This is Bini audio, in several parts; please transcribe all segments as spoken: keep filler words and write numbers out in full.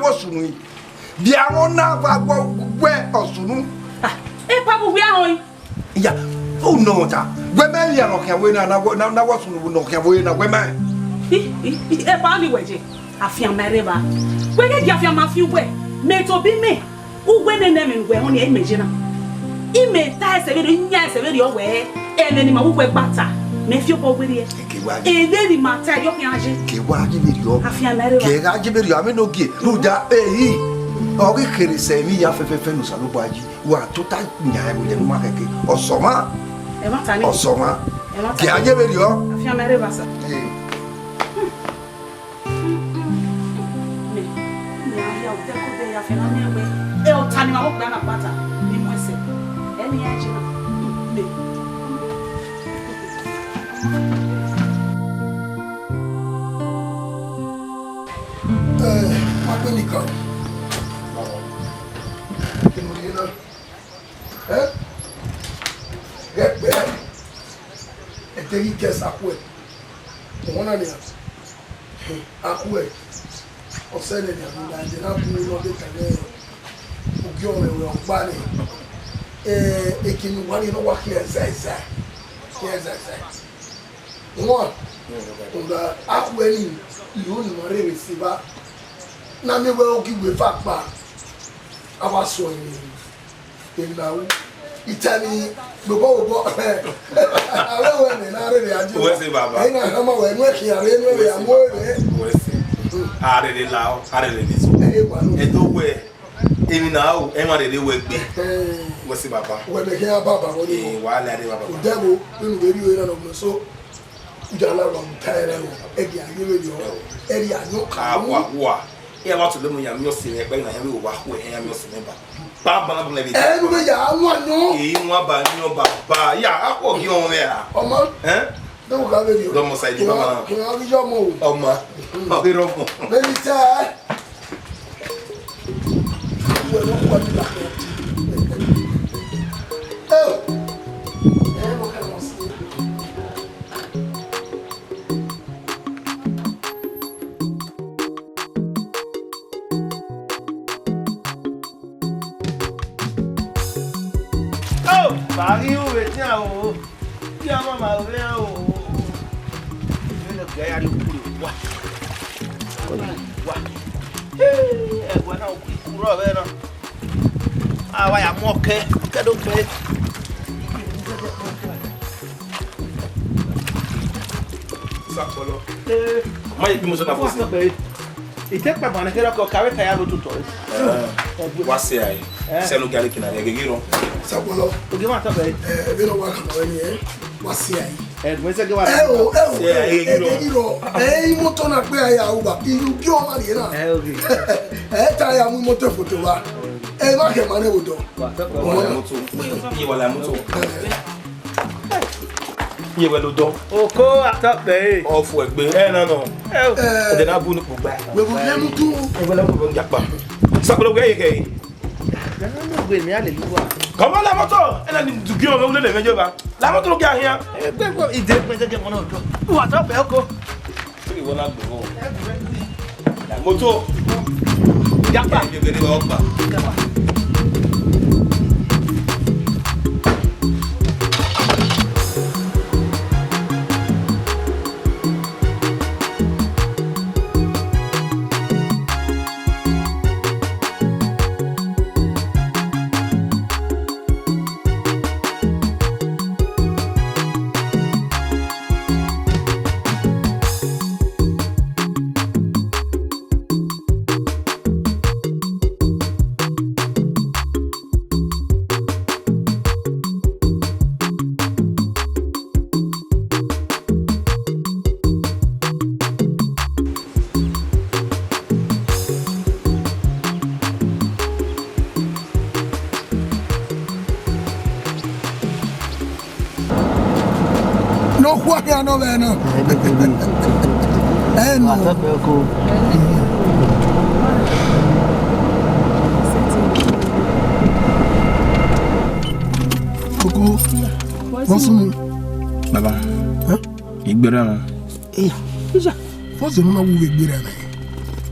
Wẹ sunu yi. Bia wọn na va wẹ, wẹ ọ sunu. Ah, epa bu wẹ ahọn yi. Ya, u nọ ta. Wẹ mẹ ya nọ khian wẹ na, na wẹ, na, na wẹ sunu nọ khian wẹ na, wẹ mẹ. I, i, i, epa ni wẹ je. Afianma rre evba. Wẹ ghẹ gie afianma fi uwẹ. Mẹ tobọ imẹ. Uwẹ nene ẹmwẹ ne uwẹ họn ni, imẹ ye na. Imẹ ta ẹsẹ vberriọ, iyan ẹsẹ vberriọ wẹ, ẹmwẹ ne ima vbe uwẹ gba ta, mẹ fi obọ werriẹ. Ke wa ye. Ere ne ima ta, erriọ khian ye. Ke wa ye vberriọ. Afianma rre evba. Ke gha ye vberriọ, amẹ ne ogie, rhunmwuda, ehi, ọ ghi kherhe sẹ emwi hia fẹfẹfẹ ne Osanobua yi, wa tota yan ẹvbo ye ne u ma khẹke. Ọsọmwa. Ẹmwata ni. Ọsọmwa. Ẹmwata. Ke a ye vberriọ. Afianma rre evba sa. Eh. Mẹ, mẹ a ya otọ ẹko de ya fẹ na miẹn wẹ, ẹ, ọta ni ma vbe okpia na kpata, ni mu ẹsẹ. Ẹ ni ya je na. Mẹ. Eh, ma gbe ni kan. Kí ló dé náà? Eh? Ghẹ kpẹẹ. Ẹ te ghi kẹ sa khuẹ. Ọmọ na nian. Akhuẹ, ọ sẹ nẹ nian, ne a dẹ na bu ne ọ de ta nẹ, ugie ọmwẹ wẹ ọkpa nẹ. Eh, eke ne uwa rhie ne ọ wa khian ẹzaẹzae, khian ẹzaẹzae. Wan, rhunmwuda akhuẹ ni, iro ne ima rherhe sẹ evba, ne a miẹn wẹ ogiwa eva kpa, a wa sẹ ọre. Emwi na ru, I ta ni, vbobọ vbobọ, avbe ẹvbo ẹmwẹ na rherhe a die. Uwẹ sẹ baba. Ẹ i na khama wẹ, enu ẹkhian rre, enu ẹvbe a mu ẹre. Uwẹ sẹ. A rherhe la, a rherhe ni so. Ẹ i wa nọ. Ẹ do wẹ, emwi na ru, ẹ ma rherhe wẹ gbe. Ẹ. Uwẹ sẹ baba. Wẹ mẹ khian baba vbọ ni. Ee, wa la rre baba. Odẹ vbo, unu vbe rri ore na nọ gbọn so. Uja la wa mu ta ẹre ẹre, ẹ dia ye vberriọ, ẹ dia ye ọka. A wa wa. Iran wa tule mu ya miẹn ọse mwẹ, ẹkpẹn na iran vbe wa khu ẹre, iran miẹn ọse mwẹ ba. Ba ba na bu nẹ vbe. Ẹ nu vbe ya wan nọ. Ee, wan ba yan baba. Ya, a khuọ gi ọmwẹ a. Ọmọ. Ẹn? Do gha vberriọ. Dọmọ sa iji baba na. Kẹ, kẹ, ọ ghi yọ ọmọ o. Ọmọ. Ọ ghi rọmọ. Vbene I ta. Uwẹ ne ọ khuẹ ni la. Ẹ o. Ẹ, mo kẹ mọ si. Oh, ba ghi ru vbe tian o. Iran ma ma vbe o. Vbe ne ọ gie a ya rrie ukhu rre wa. Wa. Hey, ẹguae na, ukhu rrọọ vbe na. A wa ya mu ọkẹ, ọkẹ do gbe. Sakpọlọ. Ee. Ma ye bi mo sọ na fo si. Wa sọ gbe. Ite kpagban ne kherhe ọkọ ka vbe ka ya vbe ototọ. Eh, wa sẹ ae. Eh. Sẹ ne u gia leke na, ẹ ghi rrọọ. Sakpọlọ. Ogie ma tọ gbe. Eh, vbene ọ wa kama wẹ ni, eh, wa sẹ ae. Ẹ, mẹ sẹ ghe wa. Ẹ o, ẹ o, ẹ, ẹ, ẹ, ẹ, imoto na kpe a ya uwa, iru bi ọmwa rrie na. Ẹ, okay. Ẹ ta ya mu imoto foto wa. Ẹ ma khẹ ma ne wo dọ. Wa, thank you. Wa la moto. Iye wa la moto. Iye wẹ lo dọ. Oko atọkpẹ e. Ọ fu ẹgbe. Ẹ na nọ. Ẹ o. Ẹ de na bu ni kugba. Wẹ bu ne mu tu. Ẹ wẹ la moto ya pa. Sakolo wẹ ye kẹ. Ghana no gbe mi, hallelujah. Come on, la moto. Ena ni du gi ọmọ, ule ne mẹ jọba. La moto lo gi ahian. Egbe egbe, ide egbe egbe mọ na ojo. Uwa tọ bẹ oko. Kí ni ìwọ náà gbé wọ? La moto. Yapa. Ẹ jẹ́ gẹ́gẹ́ bá ọgbà. Yapa. Ne okhuo khian nọ vbe nọ. Ẹ nọ. Koko, wọ́n sún mi. Baba, ẹ? Ìgbéra wọn. Ìyá, ìyá. Fọ́ọ̀sì ló máa wúwo ìgbéra rẹ̀.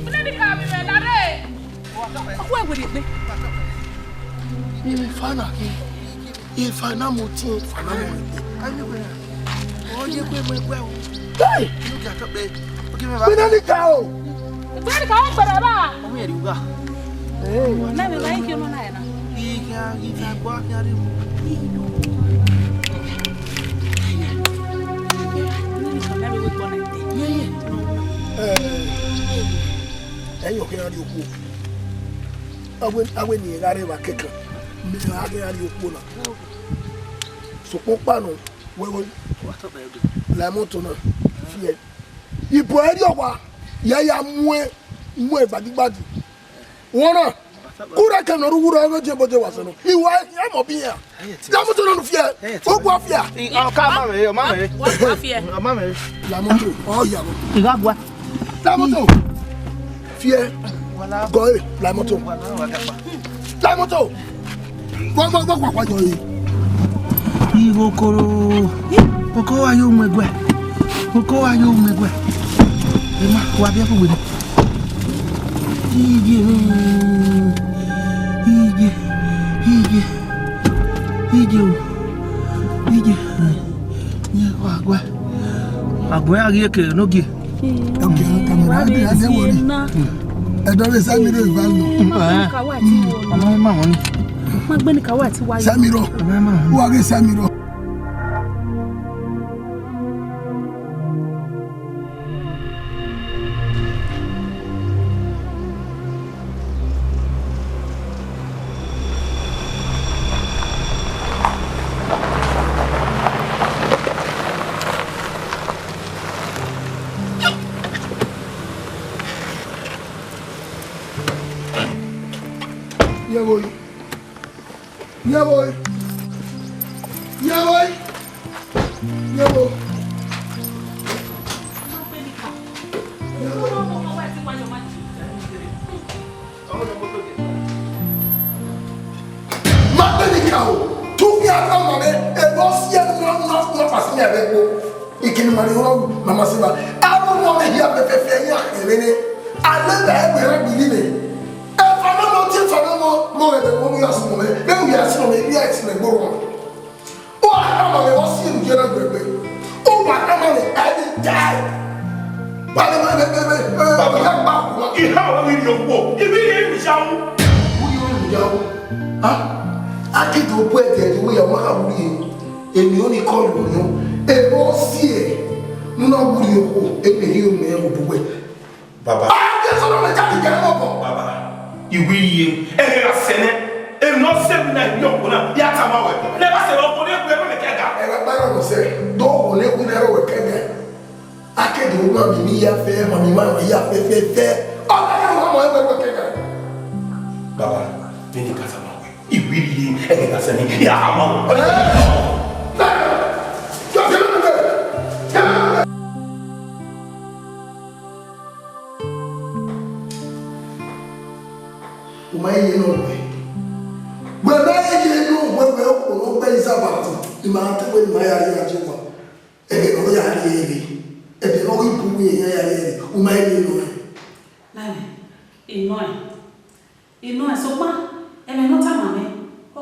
Vbene ni ka vbe mwẹ na rre. Ọkhuẹ werriegbe. Ifa na khin. Ifa na mu tin, ifa na mu egbe. Ọ ye egbe mu egbe o. Hey! Inu gia tọ kpe. Oke mẹ ba. Vbene ni ka o. Vbene ni ka o gbẹrẹ ba. Ọmọ yẹn ri ugha. Hey. Na mẹ ba ike nọ na ẹna. Ike a ghi ta gua ke a rre mu. Vbene ni ka mẹ rre wẹ gbọ na ite. Ye ye. Eh. Ẹyin ọkẹ na rrie okhuo. Awe, awe ne irẹn gha rre evba kẹkan, mẹ gha ghi ra rrie okhuo na. Sokpan ọkpa nọ, wẹ, wẹ, la imọto na, fiẹ. Ibo ẹre ọ wa, ya ya muẹn, muẹn gbagigbagi. Wọ na, urẹ kẹ nọ rre uwu rẹ, ọ ghe je bo je wa sẹ nọ. Iwa, ya mọ bi iran. La imọto na nu fiẹ. Ogun afia. Ọ ka ma mẹ, ọ ma mẹ. Wa, wa fiẹ. Ọ ma mẹ. La imọto, ọ ya mọ. I gha gua. La imọto. Fiẹ. Gọ e, la imọto. La imọto. Wa, wa, wa, wa, wa, yọ e. Igho koro. Oko wa yo mu ẹguẹ. Oko wa yo mu ẹguẹ. Ema, wa biẹ fo wele. Iye, iye, iye, iye o, iye, iye, wa gua, wa gua, a ghi eke ne ogie. Okay, okay, wa de ade wori. Ẹdọ vbe Samiro eva lo. Ọmọ ma wọn ni. Ma gbẹni ka wa ti wa. Samiro. Ọmọ ma wọn. Wa ghe Samiro. Ye vbo? Ye vbo? Ye vbo? Ye vbo? Ma kpe ni ka o, tu khian ka ma mwẹ, ebo si ẹre na, na, na pasi mwẹ ẹvbo. Ikini ma rhie ọrọre, ma ma sẹ evba. Aro ne ọ vbe hia fẹfẹfẹ, iran kherhe nẹ. A lele ẹre wẹ ra gbe ivbi nẹ. Efa ne ọ tie efa ne ọ, ne ọ ghẹ vbe ẹvbo ne u ya sunu mwẹ, vbene u ya sunu mwẹ, I ya sunu ẹgborhu. Ọ gha tama mwẹ, ọ si enu ye na gbe egbe. Ọ wa tama mwẹ, ẹ i die. Wa vbe, vbe, vbe, vbe, vbe, vbe, ya gba ku wa. Iha wa ghi rhie okhuo, I vbe rhie enu ya wu. U rhie enu ya wu. Ha? A ke do bu ẹdẹ do ya, wa gha wu rhie. Emi ọnii kọ ye orhiọn, ebe ọ si ẹre ne u na wu rhie okhuo, ebe rhie unu ẹre vbe obọ uwẹ. Baba. A ke sọnọ mẹ ka gẹgẹ mọ bọ. Baba, I wi ye, ẹghẹ gha sẹ nẹ, emwi ne ọ sẹ emwi na, I wi ọkpọ na, ya tama wẹ. Ne ẹ gha sẹ ọkpọ ne ẹ gu ẹmwẹ mẹ ke ga. Ẹ gha gba ẹrọ sẹ, do wọ ne ẹ gu ẹrọ wẹ kẹgẹ. A ke do ma mi, mi ya fẹ, ma mi ma ya fẹ, fẹ, fẹ. Ọ gha ya ma mọ ẹmwẹ wẹ kẹgẹ. Baba, vbene I ka tama wẹ. I wi rhie ẹghẹ gha sẹ ne I ya hama wẹ. U ma ye ne ọ wẹ. Wẹ ma ye ne ọ wẹ, wẹ okhuo ne ọ gbe Izabat, I ma te wẹ ne I ma ya rrie Jihova. Ẹghẹ ne ọ ya rrie ẹre, ẹghẹ ne ọ ghi bu uwu iran ya rrie ẹre, u ma ye ne ọ wẹ. Nani, I nọ ẹn, I nọ ẹn, sokpan ẹmwẹ ne ọ tama mwẹ, ọ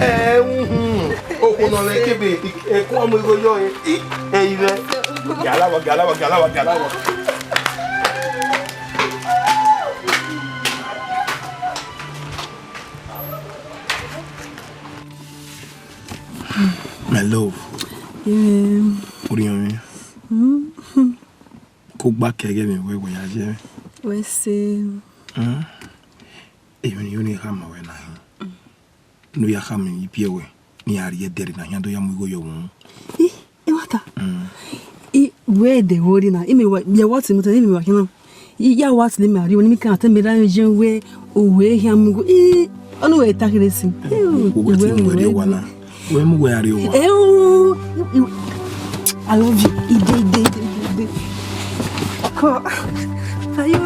Ẹ, uhun. Okhuo nọ mwẹ kebe, ẹko ọmọ igho yọ, ẹ, ẹ, ivẹ. Galawa, galawa, galawa, galawa. My love. Yeah. Orhiọn mwẹ. Mm. Ko gba kẹ ẹghẹ mwẹ wẹ wẹ ya ye mwẹ. Wẹ se. Mm. Emwi ne I ru ne I khama ruẹ na hin. Ne u ya khama emwi biẹ ruẹ, ne iran rhie ẹdẹrriọ na, iran do ya mu igho yọ vbunu. I, ẹmwata. Mm. I, wẹ ẹdẹ vbe rre na, imẹ wa, ya wa tẹ mẹ, imẹ wa khian na. I ya wa tẹ mẹ, a rhie, ne imẹ ka tẹ mẹ ra ye wẹ, owẹ khian mu igho. I, ọnii wẹ ta kheresi. Uwẹ te mu wẹ rrie owa na. Wẹ mu wẹ a rrie owa. Eh, oh, you, you, I love you. Ide, ide, ide, ide, ide. Ko, ayo.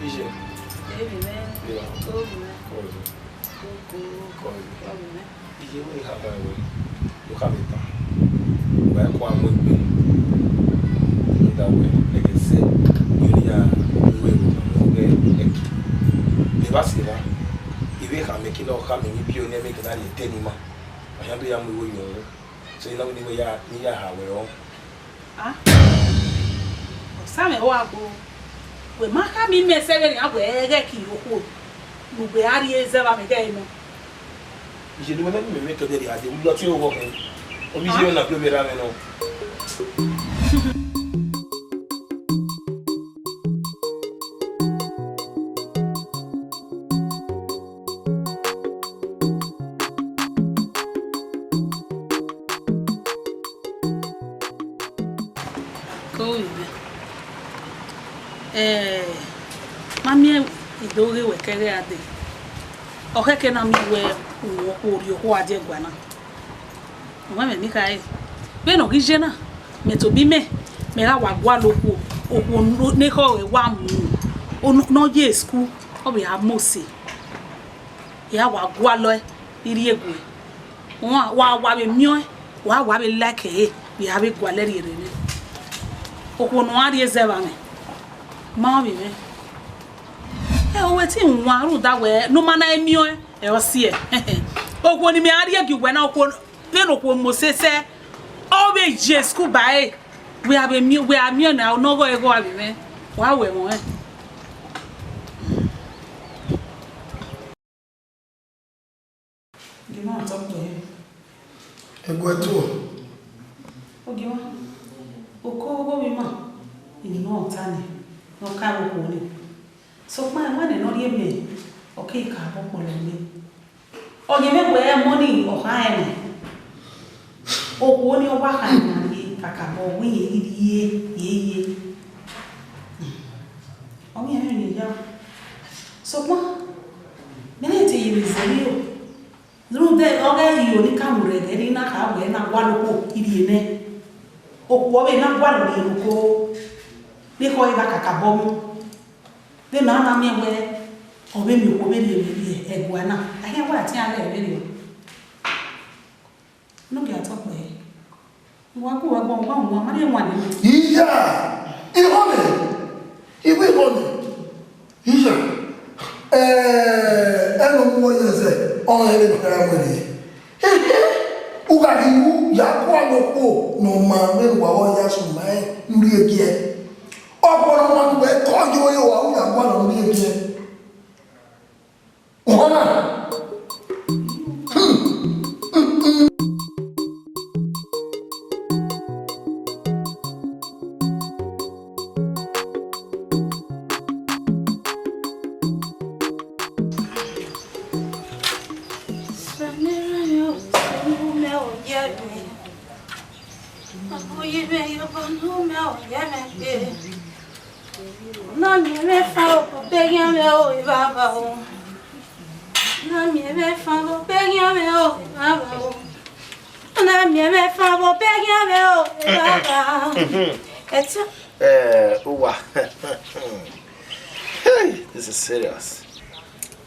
Iye. Ebi mẹ. Yeah. Obi mẹ. Kọlu. Koko. Kọlu. Obi mẹ. Iye wẹ I khama ruẹ, ne u khama etan, wa i kua mu egbe. Rhunmwuda wẹ, ẹghẹ sẹ, I ru ne iran ru ẹre vbe ẹki. Evba sẹ evba, I Vbe khama ẹki ne ọ khama emwi biẹ ne ẹmwẹ kevbe rhie te ne ima, a khian do ya mu igho ye uhunmwu. So, I na wẹ ne I wẹ ya, ne I ya ha wẹ rọ. Ah, Ọsamẹ wa gbo. Wẹ ma khama imẹ sẹ vbene a wẹ ẹghẹ ke okhuo ne ugbẹ a rhie zẹ vbe amẹ ghẹ nọ. Iye ne uwẹ ne mẹ mẹ kẹdẹ rhie a dee, u lọ tie oghọ khẹ. Ọ ghi ye na gie ovbi erha mwẹ nọ. Ko vbe mwẹ. Eh, ma miẹn I do ghe wẹ kẹghẹ a dee. Ọ khẹke na miẹn wẹ uwẹ okhuo rhie okhuo a die ẹguae na. Ọmọ mwẹ ni khare, vbene ọ ghi ye na, mẹ tobọ imẹ, mẹ gha wa gualọ okhuo, okhuo ne ekhọe wa mu, ne ọ ye school, ọ vbe a mose, I gha wa gualọ ẹe, I rhie guẹ. Wa, wa, wa vbe miẹn ọẹn, wa, wa vbe like ẹre, vbe a vbe gualọ ẹe rhie rre. Okhuo ne ọ gha rhie zẹ vbe amẹ, ma vbe mwẹ. Ẹ, wẹ te wan rhunmwuda wẹ ne u ma na miẹn ọẹn, ẹ, ọ siẹ. Okhuo ne imẹ gha rhie gie uwẹ na, okhuo, vbene okhuo mose sẹ, ọ vbe ye school ba ẹre, wẹ a vbe miẹn, wẹ a miẹn na, ne ọ ghe ẹghẹ a vbe mwẹ, wa wẹ ẹmwẹ ọnrẹn. Ogie mwa, ọ tọ kpẹẹ. Ẹguẹ tuo. Ogie mwa, oko ọghe ovbi ima, emwi ne ọ ta nẹ, ne ọ ka vbe okhuo nẹ. Sokpan ẹmwẹ ne ọ rhie mẹ, ọ keghi ka bọ kpọlọ mẹ. Ọ ye mwẹ wẹ ẹmọ ni ọ kha rẹn nẹ. Okhuo ni ọ wa kha rẹn rhie kakabọ wẹ irẹn ghi rhie ye ye. Ọ miẹn mwẹ ne I ya. Sokpan, mẹ na te ye vbe zẹvbe o. Rhunmwuda ọghe iro ni ka mu rre ẹghẹ ne I na kha wẹ na gualọ okhuo rhie nẹ. Okhuo vbe na gualọ rhie ne oko, ne ekhọe gha kakabọ mu. Vbene a na miẹn wẹ, ọ vbe miẹn okhuo vbe rhie vbe rhie ẹguae na, a khian wẹ a tian rre vberriọ. Ne u gia tọ kpẹẹ. Wa gu wa gbọn, wa wan, ma rhie wan nẹ. Iya, ihọnẹ, iwe ihọnẹ. Iya, eh, ẹnọ mu ọyẹnzẹ, ọnrẹn vbe nọ kẹra wẹrẹ. Ehe, u gha ghi ru ya gualọ okhuo ne ọ ma mwẹ ne uwa vbe ya sunu ma rẹn ne u rhie gie. Ọguọnọ ọmwa ne uwẹ kọ yo re, wa ru ya gualọ ne u rhie gie. Uhọnna. Sẹ ne erha yọ, sẹ ne u mẹ ọ yẹ mẹ. Ọ ye mwẹ ye obọ ne u mẹ ọ yẹ mẹ gbe. Na miẹn mwẹ fan vbe obọ eghian mwẹ o, Evbavba o. Na miẹn mwẹ fan vbe obọ eghian mwẹ o, Evbavba o. Na miẹn mwẹ fan vbe obọ eghian mwẹ o, Evbavba. Ẹtẹ. Eh, uwa. Hey, this is serious.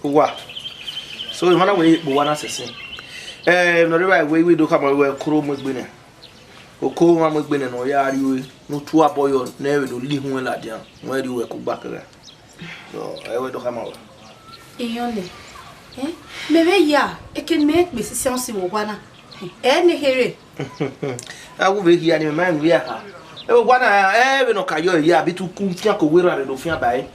Uwa. So, emwa na wẹ kpe uwa na sẹsẹ. Eh, nọ rre evba wẹ iwe do khama wẹ koro mu egbe nẹ. Oko mwa mu egbe nẹ ne ọ ya rrie ue, ne u tu abọ yọ ne ẹ vbe do la ihunmwu ladian, wẹ rrie ue ku gba kẹghẹ. So, ẹ wẹ do khama wẹ. Iyọnlẹ, eh, mẹ vbe ya, eke ne mẹ kpe sisi ọnsi vbe owa na, ẹ ne kherhe. A wu vbe hia ni mẹ ma rẹn vbe a kha. Ẹ vbe owa na, ẹ vbe ne ọ ka yọ ya, bi tu ku fian ko werra rẹ do fian ba ẹre.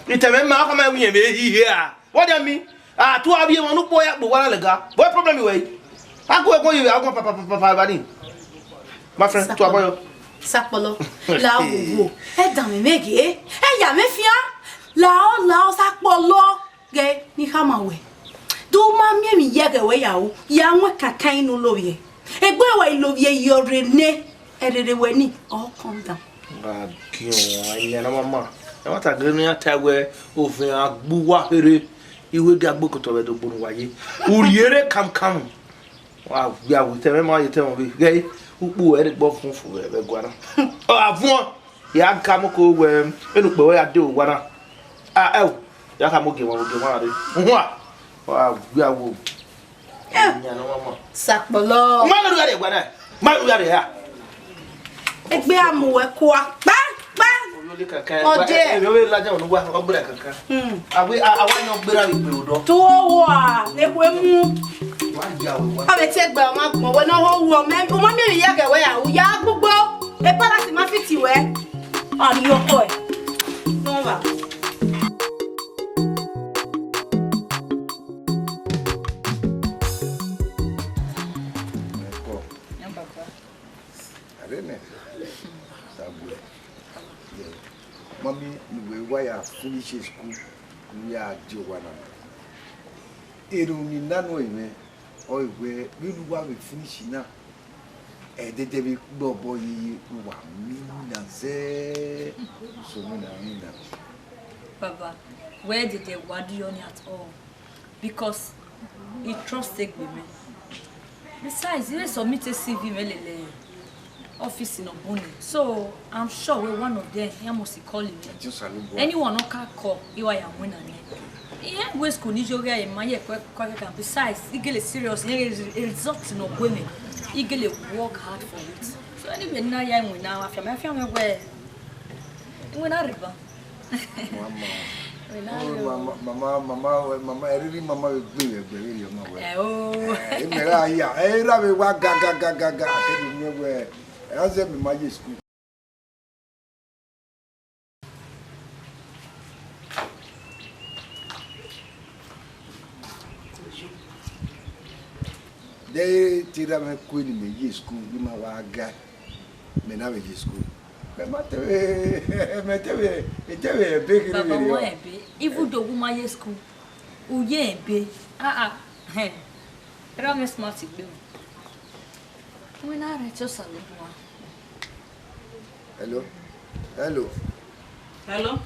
Itẹmwẹ ma, ọ khama wẹ irẹn vbe hi hia. What do you mean? A tu avbiẹ emwa ne ukpo ya kpe owa na lẹga. What problem wẹ? A gu ẹguọn ye vbe a gu papa papa papa evba ni. My friend, tu abọ yọ. Sakpọlọ, la wo wo. Ẹ dan mẹ mẹ ghe. Ẹ ya mẹ fian. La ọ, la ọ, Sakpọlọ. Ghe, ne I khama wẹ. Do ma miẹn emwi yẹghẹ wẹ ya ru. Ya wọn kankan inu lovbiẹ. Egbe wa ilovbiẹ ye ọrre nẹ. Ẹrere wẹ ni, ọ calm down. Gha giẹn ọmwa, iyan na ma ma. Ẹmwata gere ne iran ta wẹ ovẹn a gbe uwa kherhe, iwe dia gbe okotọ vbe do gbe unu wa ye. U rhie rre kamkam. Wa wia vbe otọ mwẹ, ma ye otọ mwẹ vbe ghẹ ukpu ẹre gbe ọfun fu vbe ẹguae na. Ọ gha vuọn, ya ka mu ko wẹ, enu ukpẹ wẹ ya de owa na. A, ẹo, ya ka mu ogie wan, ogie wan rre. Uhua, wa wia vbe. Sakpọlọ. Ma ghe ne u gha rrie ẹguae na. Ma ghe ne u gha rrie hia. Egbe a mu wẹ kua. Kpa, kpa. Ọdẹ. Ẹmwẹ ọvbe ladian ne uwa, ọ gbera kankan. Hmm. Awe, a, a wa yan ọgbera vbe ikpe odọ. Tuo owa, ne ekhue mu. Wa ya owa. Avbe te gbe ọmwa gbọn, wẹ ne ọ ho wu, ọ mẹ, u ma miẹn vbe ya gẹ wẹ ra, u ya gbugbo. E palasi ma fit wẹ. Ọ rhie ọkọ ẹ. Nọ va. Ẹkọ. Yan baba. Arẹnẹ, Samuel. Yeah. Mami, ne uwẹ wa ya finish school, ne u ya die owa na. Erhunmwu ne I na nọ mwẹ, ọ i wẹ, vbene uwa vbe finish na, ẹdẹdẹ vbe gbe obọ yeye, uwa miẹn na zẹ, so miẹn na, miẹn na. Baba, wẹ dede wa do your at all. Because I trust egbe mwẹ. Besides, I vbe submit C V mwẹ lele office nọ bun nẹ. So, I'm sure wẹ one of them, iran must call him. Anyone ne ọ ka call, I wa ya winna nẹ. Iran gu school ni yo ghe ma ye kue kue kan. Besides, I gele serious, iran ghe result nọ gue mwẹ. I gele work hard for it. So anyway, na ya winna, afianma, afianma wẹ, winna reba. Mama. Wẹ na rre o. Mama, mama, mama, mama, eriri mama vbe gbe vbe ẹgbẹ vberriọ ma wẹ. Ẹ o. Eh, imẹ ra ya, ẹ ra vbe wa ga, ga, ga, ga, ga, a te do miẹn wẹ, ẹ ra zẹ mẹ ma ye school. De te ra mwẹ kue ne imẹ ye school, ne ima wa ga, mẹ na vbe ye school. Mẹ ma te vbe, mẹ te vbe, mẹ te vbe ẹbe kherhe. Baba, vberriọ. Wa ẹbe, even though u ma ye school, u ye ẹbe. Ah, ah, hẹn. Erha mwẹ smart gbe o. Wẹ na rre te Osanobua. Hello. Hello. Hello.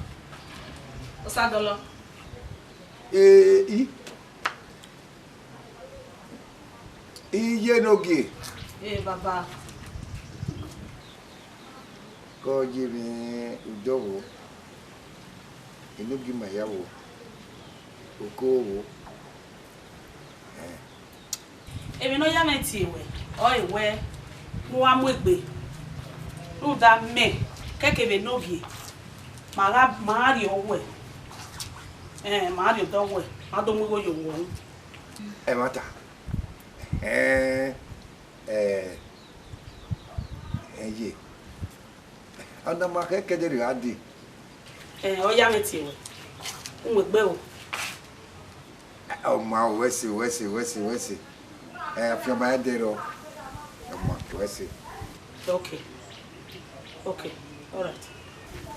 Osadọlọ. Eh, I. Iye ne ogie. Eh, baba. Kọ ye emwi udọ vbo, enogie ima ya vbo, oko vbo. Eh. Emwi ne ọ ya mwẹ tie ruẹ, ọre wẹ, ne u wa mu egbe, rhunmwuda mẹ, kẹkẹ vbe enogie, ma gha, ma gha rrie ọghuẹ, eh, ma gha rrie odọ ọghuẹ, ma do mu igho ye owa unu. Ẹmwata. Ẹn, ẹ, ẹ ye. Ọna ma khẹ kẹdẹ rre gha dee. Ẹ, ọ ya mwẹ tie ruẹ. U mu egbe o. Ọ ma o, wẹ se, wẹ se, wẹ se, wẹ se. Ẹ, afianma ẹdẹ rrọọ. Ọ ma, wẹ se. Okay. Okay. All right.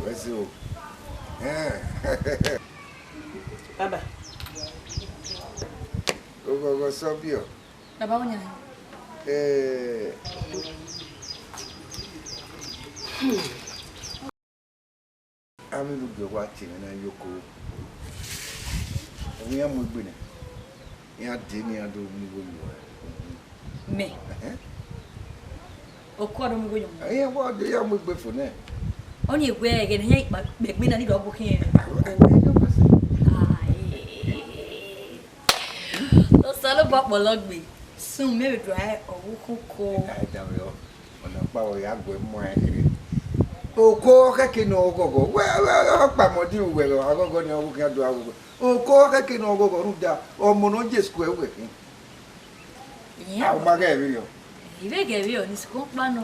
Wẹ se o. Ẹ. Bye bye. Oghọghọ sọbiọ. Baba, wo yan? Eh. Avbe ne ugbẹ wa tie mwẹ na ye oko. Ọ iran mu egbe nẹ. Iran dee ne iran do mu igho ye uwa. Mẹ? Ẹhẹn. Oko a do mu igho ye ọmọ? Iran wa dee, iran mu egbe fo nẹ. Ọni wẹ ẹghẹ ne iran kpa egbe na ni do gu khian. Ah, eh. Osanobua kpọlọ gbe, sun mẹ vbe do a ọvbokhan oko. Ẹ da vbe ọ, ọna kpa vbe ọ ya gu ẹmwẹ kherhe. Oko khẹke ne ọ ghọghọ, wẹ, wẹ, wẹ, ọ kpa mẹ ọdin uwẹ vbe aghọghọ ne ọ ghọghọ khian do aghọghọ. Oko khẹke ne ọ ghọghọ rhunmwuda ọmọ ne ọ ye school ẹvbo ẹkhin. Iran a ma ghẹ vberriọ. I vbe ghẹ vberriọ ni school kpa nọ.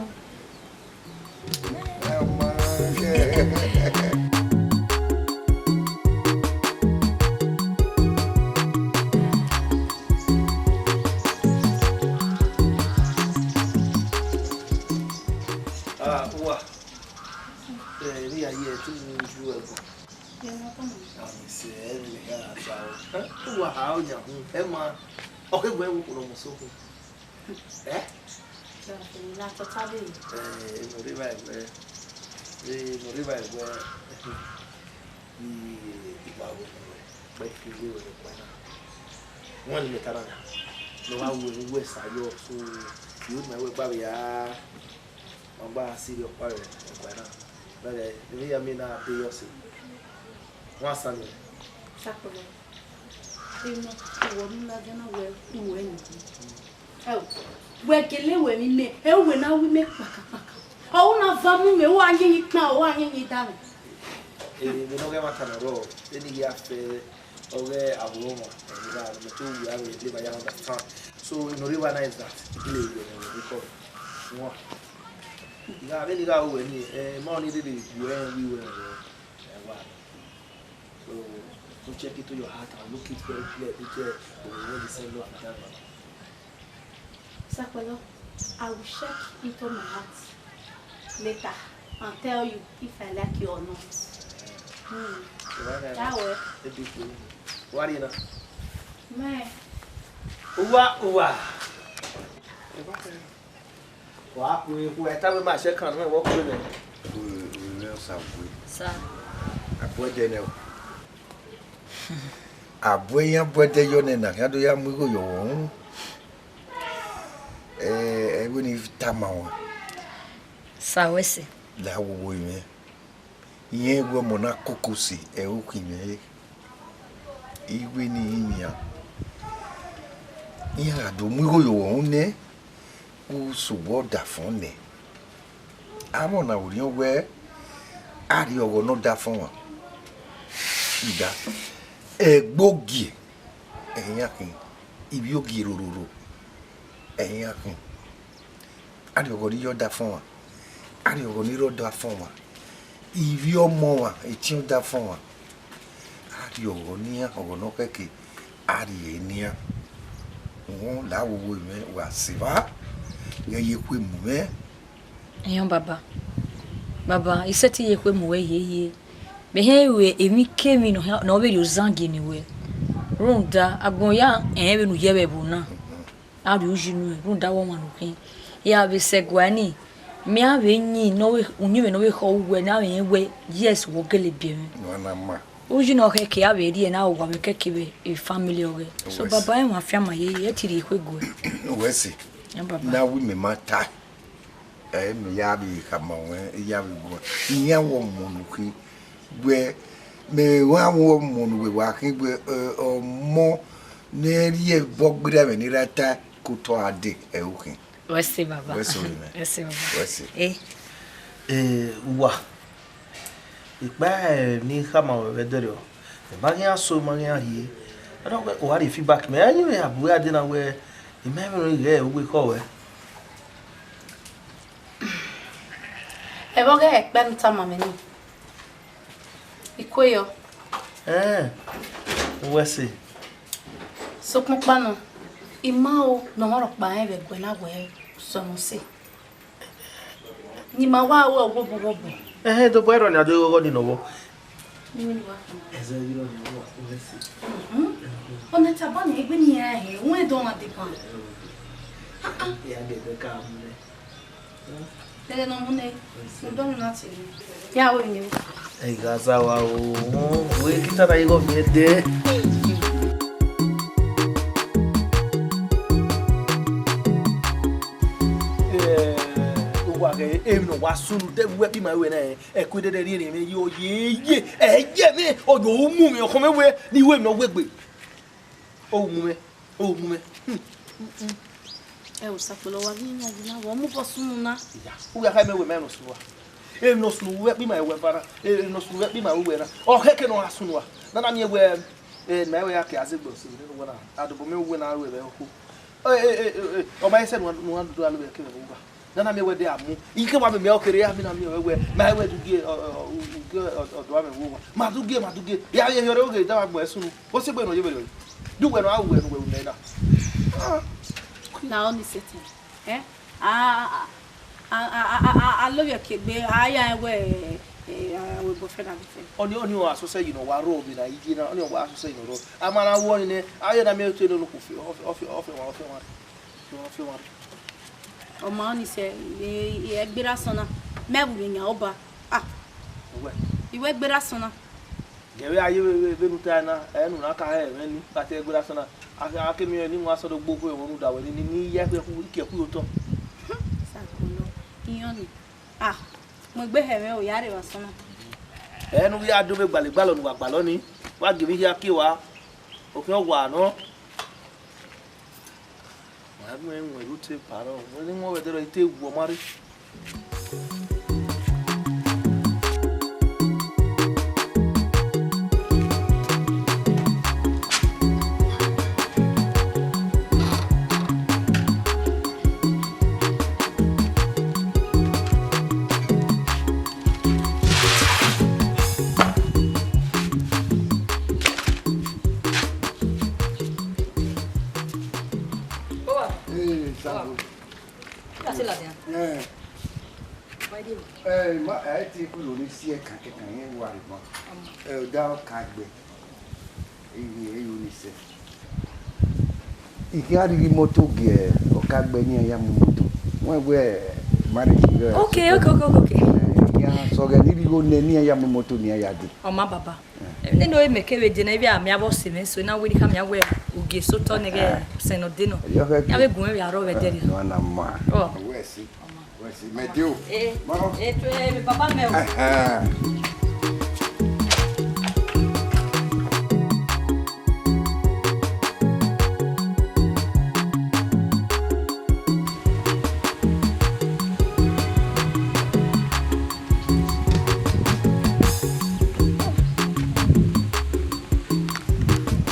Ah, uwa. Eh, vbe a ye ẹtin ne u ju ẹbọ. Ami sẹ ẹmwẹ ne a ta o. Eh, uwa ha ọ yan hun, ẹ ma, ọ kegbe ẹvbo kpọlọ mu so hun. Eh? Ẹ, ne ọ rre evba ẹguẹ, ẹ, ne ọ rre evba ẹguẹ, I, I wa wẹ ne uwẹ, gbe fi ye wẹ ne ọkpa na. Wọn ni mẹ ta na, ne ọ wa ru ẹre uwẹ sa yọ, so, I ru ma wẹ gba vbe ya, ma gba sirri ọkpa vbe ọkpa na. Vbe ẹghẹ, emwi hia miẹn na te yọ sẹ. Wan sẹ nẹ. Shakpọlọ. Emọ, uwẹ ne u ladian na wẹ uwẹ ni. Ẹ o, wẹ gele wẹ emwi mẹ, ẹ uwẹ na ru imẹ kpakakpaka. Ọ ru na va mu mwẹ, u wa yẹnyin kpan, u wa yẹnyin da mwẹ. Emwi ne ọ ghẹ ẹmwata ne ọ rrọọ, vbene I ya fẹ ọghe avbe ọmwa, emwi na mẹ te ru aro ye leva ya understand. So, ne ọ rre evba na is that, I gele ru ẹmwẹ vbe kọ. One. I gha, vbene I gha ru ẹre nii, eh, ma ọni rere gu ẹre vbe iruẹmwẹ rẹ, ẹ wa. So, don't check it to your heart and look it very clear. Don't check the way the same love and that man. Sakpolo, I will check into my heart later and tell you if I like you or not. Hmm. That way. Ebi kuru. Wari na. Man. Uwa, uwa. Wa ku ku eta we ma se kan me wo ku ne. Ẹ, ẹ, ẹ, ọsa we. Sir. Abuẹdẹ nẹ o. Abuẹ yan buẹdẹ yọ nẹ na, khian do ya mu igho yọ wọ. Ẹ, ẹ, wẹ ne I tama ruẹn. Sir, wẹ sẹ. La wowo mwẹ. Irẹn wẹ ọmọ na koko sẹ ẹre okhin mwẹ re. I wẹ ne I rinmwian. Iran gha do mu igho ye ọvbokhan nẹ, u sẹ owẹ ọdafọn nẹ. Avbe ọna vbe orhiọn wẹ, a rhie ọghọ ne ọdafọn mwa. Rhunmwuda, ẹgbe ogie, ẹre iran khin, ivbi ogie rororo, ẹre iran khin. A rhie ọghọ ne I ye ọdafọn mwa, a rhie ọghọ ne I rre ọdafọn mwa, ivbi ọmọ mwa, etiẹn ọdafọn mwa, a rhie ọghọ ne iran, ọghọ ne ọ khẹke, a rhie ne iran. Uhunmwu la wowo mwẹ, wa sẹ evba, ghẹ ye ekhue mu mwẹ. Iran baba, baba, I sẹtin ye ekhue mu wẹ yeye. Mẹ hẹn ru emwikemwi ne ọ hia-, ne ọ vbe rhie ozan gie ne wẹ. Rhunmwuda, agbọn ya rẹn vbene u ye vbe ẹvbo na. A rhie uyi nuẹn, rhunmwuda wẹ ọmwa ne u khin. I gha vbe sẹ ẹguae nii, mẹ a vbe yin ne ọ vbe, uyinmwẹ ne ọ vbe khọ uwẹ ne a vbe rẹn wẹ, yes, wẹ ọ gele biẹ mwẹ. Uyi ne ọ khẹke a vbe rhie ne a vbe owa mwẹ kẹke vbe family ọghẹ. So, baba, rẹn emwa fian ma yeye, ẹ ti rhie ekhue guẹ. Wẹ sẹ, iran baba, ne a ru imẹ ma tae. Ẹ, mẹ ya vbe khama ruẹn, I ya vbe guan. Iran wẹ ọmọ ne u khin, wẹ, mẹ wa wẹ ọmọ ne uwẹ wa khin, wẹ, ẹ, ọmọ ne rhie ẹbọ gberra mwẹ ne I ra ta ke otọ a dee, ẹre u khin. Wẹ sẹ, baba. Wẹ sẹ, orinmwẹ. Wẹ sẹ, baba. Wẹ sẹ. Eh. Eh, uwa, ikpa ne I khama ruẹ vbe ẹdẹrriọ, mẹ ma ghi iran so, ma ghi iran rhie. Ọ na wẹ, u gha rhie feedback mẹ, a yin mwẹ ya bu uwa dee na wẹ, I ma mwẹ emwi ne I ghẹ uwu ekhọe ruẹ. Ẹvbo ọghẹ ẹkpẹ ne u tama mwẹ nii, I kue yọ. Ẹn, wẹ sẹ. Sokpan ọkpa nọ, I ma ro ne ọmwa rhọkpa rẹn vbe ẹguae na wẹ sẹ ọmọ sẹ. Ne ima wa ru ẹre ghọbọ ghọbọ. Ẹhẹn, dobọ ẹrọ ne a do ghọghọ ni nọ vbọ. Ni wẹ ni wa kpama. Ẹzẹ ghi rọ ni vbọ, wẹ sẹ. Mhm. Ọna taba ni egbe ni iran hẹ, wẹ dọ ọmwa deba. Ah, ah. Ya gẹdẹ ka mu nẹ. Ẹghẹ ne ọ mu nẹ, u dọmwẹ na tie. Ya wẹ ni. Ẹ gha za wa o, wẹ kita na igho miẹn dẹ. Eh, uwa ghẹ emwi ne ọ wa sunu, de uwẹ kpima ruẹ na, ẹ ku dede rhie emwi ye, ye, ye, ẹ ye mwẹ, ọ yo mu mwẹ, ọkhọ mwẹ wẹ, ne I ru emwi ne ọ wegbe. Ọ mu mwẹ, ọ mu mwẹ. Hmm, hmm, hmm. Ẹ o, Sapẹlẹ, wa ghi yan gbe na, wa mu bọ sunu na. Iya, u ya kha mẹ wẹ ma nọ sunu wa. Emwi ne ọ sunu uwẹ kpima ruẹ eva na, emwi ne ọ sunu uwẹ kpima ruẹ na. Ọ khẹke ne ọ gha sunu wa. Nana miẹn wẹ, eh, ma wẹ ya ke azegbe ọse ne wẹ na. Adobọ mẹ wẹ na ru ẹvbo ẹvbo. Eh, eh, eh, eh, eh, ọ ma i sẹ ne u gha, ne u gha dudu alo vbe ẹkẹmwẹ vbe uwa. Nana miẹn wẹ de a mu. I ke wa mẹ miẹn ọ kere ya, mi na miẹn wẹ wẹ, ma wẹ du gie, ọ, ọ, ọ, u gie, ọ, ọdọ amwẹ vbe uwa. Ma du gie, ma du gie. Ya, ya, ya, ọre oge da wa gbẹn sunu. What's egbe ne ọ ye vberriọ? Do wẹ nọ, a wẹ ne uwẹ ru nẹ na. Ah. Na ọ ni Satan. Eh? A, a, a lovbiẹ ke egbe, a ya rẹn wẹ, eh, a wẹ boyfriend and girlfriend. Ọni, ọni ọ asosẹ yi ne ọ wa rrọọ vbe na iye na, ọni ọ wa asosẹ yi ne ọ rrọọ. A ma na ru ọni nẹ, a ye na miẹn otọ ne olokhu fi, ọ fi, ọ fi, ọ fi wan, ọ fi wan, ọ fi wan. Ọ ma ọni sẹ, e, e, ẹgbẹre asọn na, mẹ vbe yan ọba. Ah. Uwẹ. Iwẹ ẹgbẹre asọn na. Gẹvbe a ye vbe, vbe, vbene u ta na, ẹ ne u na ka hẹ ẹmwẹ ni, ka te ẹgbẹre asọn na. A, a ke miẹn ne wan sẹ ọdọ gbe okhuo ẹmwẹ rhunmwuda wẹ ni, ni, ni ya ẹkhuẹ khu, ikiẹ khu otọ. Sakolo, iyan ni. Ah, mu egbe hẹ mwẹ o, ya rre vbe asọn na. Ẹ ne u ya do vbe gbalọ igbalọ ne uwa gbalọ ni, wa gie emwi hia kie wa, okhian wa nọ. Wa mu ẹn ru te parọ, wẹ ne wọn vbe ẹdẹrọ i te wu ọma rre. Ka se ladian. Eh. Why do? Eh, ma, eh, ti ku lo ni si ẹkan kẹkan, irẹn wa rre ma. Eh, ọda ọka gbe. Iye, iye ni sẹ. I khian rhie imoto gie ọka gbe, ne iran ya mu imoto. Wẹ wẹ marriage rẹ. Okay, okay, okay, okay, okay. Eh, I khian sẹ ọghẹ ne I rhie igho nẹ, ne iran ya mu imoto, ne iran ya dee. Ọ ma baba. Emwi nene ọre mẹ kevbe dee na, ivbi a miẹn avbe ọse mwẹ so, I na wẹ ne I khama iran wẹ ugie sẹ otọ nẹ ghẹ sẹ ne ọ dee nọ. Ọ yọ khẹ. Iran vbe gu mwẹ vbe arrọọ vbe ẹdẹrriọ. Eh, no, a na ma. Ọ. Wẹ si. Wẹ si, mẹ dee o. Eh, ma. Eh, to, eh, baba mẹ o. Ẹhẹn.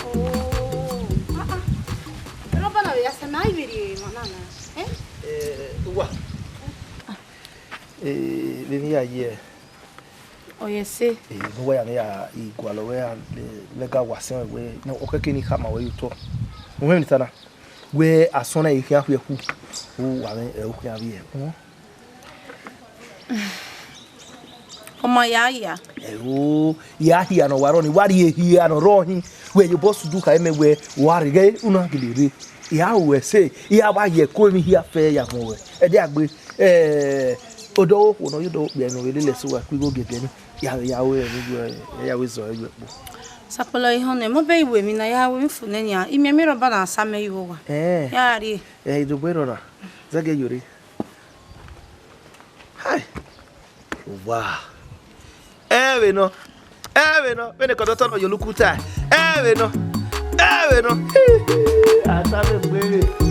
Oh, ah, ah. Rhọba na vbe ya sẹ, ma i vbe rhie emwa na na, eh? Eh, uwa. Eh, vbene I ya ye. Ọ ye ẹse. Eh, ne uwa ya ne ya i gualọ wẹ ya, eh, lẹga wa sẹ wẹ, ne ọ kẹke ne I khama wẹ ye otọ. U hẹn ne I ta na? Wẹ asọn na i khian khuẹ ku, u wa mwẹ, eh, u khian vbiẹ. Ọ ma ya hia. Ẹo, ya hia ne ọ wa rrọọ ni, wa rhie hia ne ọ rrọọ hin. Wẹ ye obọ sudu kha mẹ wẹ, wa rre ghẹ, u na gele rre. Ya ru ẹse, ya wa ye ẹko emwi hia fẹ ya mu wẹ. Ẹdẹ agbe, eh, odọ okhuo ne ọ ye odọ okpia ne ọ vbe lele ẹse uwa ku igho giẹgiẹ ni. Ya, ya ru ẹmwẹ, ya ru ẹzọ ẹre kpo. Sapọlọ ihọn nẹ, mobẹ i ru emwi na, ya ru emwi fo nẹ nian. I miẹn emwi rhọba na sa mẹ ye uwa. Eh. Ya rrie. Eh, idogbo rrọọ na. Zẹgiẹ yore. Hai! Wa! Ẹ vbe nọ, ẹ vbe nọ, vbene kọdọtọ nọ ye olukuta, ẹ vbe nọ, ẹ vbe nọ. A ta vbe gbe.